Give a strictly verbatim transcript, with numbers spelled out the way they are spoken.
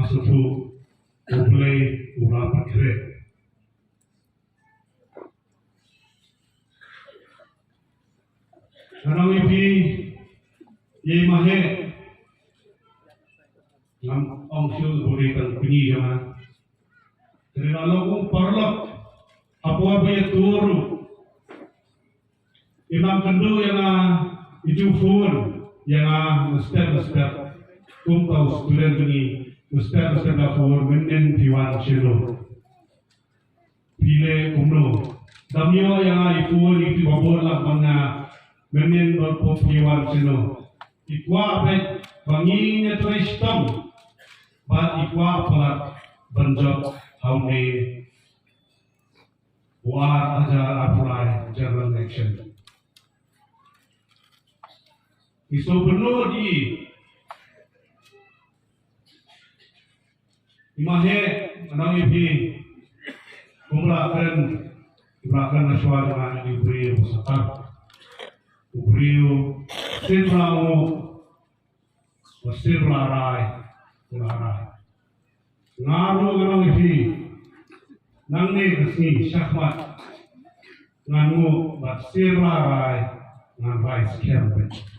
Sngewthuh, U Blei u la pynkhreh. Ngan ong ïa phi, ïa i Maheh, ngam ong shuh ba dei tang pynïaid ïa nga. Te la long u paralok hapoh ba ïa tur ruh. Im nang kynduh ïa nga, i ju phone ïa nga mynstep mynstep. Kumta u student jong ngi, mynstep mynstep la phone, mynnin phi wan shano, phi leh kumno. Dang ïoh ïa nga i phone, i phi ba bun lah ban nga, mynnin ba phi wan shano. I kwah beit ba ngin ïa trei shitom, bad i kwah palat ban jop ha une u ar hajar arphew lai general election. I sngewbha ïa i, i Maheh, ngan ong ïa phi, kumba la kren, kumba la kren na shuwa jong nga, i briew u sakar, u briew shisha u Ba shisha ba la rai, ba la rai. Nga ruh ngan ong ïa phi, nangne ka sngi shakhmat ngan nguh, ba shisha ba la rai, ngan rai skhem beit.